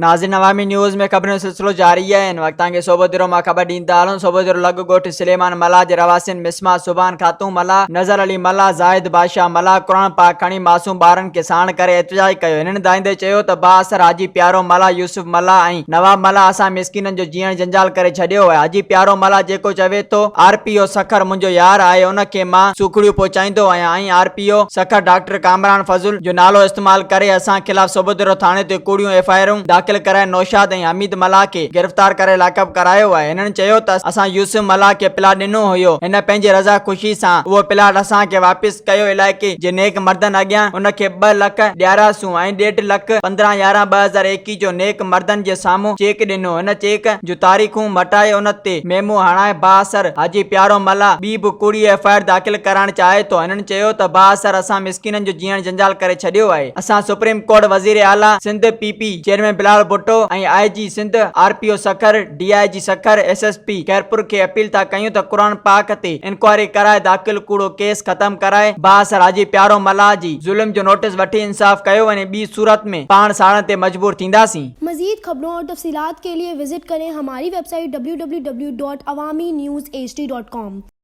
ناظرين عوامي نيوز ۾ خبرن جو سلسلو جاري آهي هن وقت توهان کي صوبوديرو مان خبر ڏيندا هلون صوبوديرو لڳ ڳوٺ سليمان ملاح جي رهواسين مسما سبحان خاتون ملاح نظر علي ملاح زاهد بادشاهه ملاح قرآن پاڪ کڻي معصوم ٻارن کي ساڻ ڪري احتجاج ڪيو هنن دانهيندي چيو ته بااثر حاجي پيارو ملاح يوسف ملاح ۽ نواب ملاح اسان مسڪينن جو جيئڻ جنجال ڪري ڇڏيو آهي حاجي پيارو ملاح جيڪو چوي ٿو آر پي او سکر منهنجو يار آهي ان کي مان سوکڙيون پهچائيندو آهيان ۽ R P O Sukkur doctor Kamran Fazal جو نالو استعمال ڪري اسان خلاف صوبوديرو ٿاڻي تي ڪوڙيون ايف I آرون داخل ڪرائي نوشاد ۽ حميد ملاح کي گرفتار ڪري لاڪپ ڪرايو آهي هنن چيو ته اسان يوسف ملاح کي پلاٽ ڏنو هيو هن پنهنجي رضا خوشي سان اهو پلاٽ اسان کي واپس ڪيو علائقي جي نيڪ مردن اڳيان ان کي ٻه لک ڏيارياسون ۽ ڏيڍ لک 15 يارهن 2021 جو نيڪ مردن جي سامهون چيڪ ڏنو هن چيڪ جون تاريخون مٽائي ان تي ميمو هڻائي بااثر حاجي پيارو ملاح ٻي به ڪوڙي ايف I R داخل ڪرائڻ چاهي ٿو هنن چيو ته بااثر اسان مسڪينن جو جيئڻ جنجال ڪري ڇڏيو آهي اسان سپريم ڪورٽ وزير اعليٰ Sindh P P chairman Bilawal Bhutto ۽ I G Sindh R P O Sukkur D I G Sukkur S S P Khairpur کي اپيل ٿا ڪيون ته قرآن پاڪ تي انڪوائري ڪرائي داخل ڪوڙو ڪيس ختم ڪرائي بااثر حاجي پيارو ملاح جي ظلم جو نوٽيس وٺي انصاف ڪيو وڃي ٻي صورت ۾ پاڻ ساڙڻ تي مجبور ٿينداسين. مزيد خبرون اور تفصيلات کے لئے وزٽ ڪرين ھماري web site www.awamiNewsHD.com.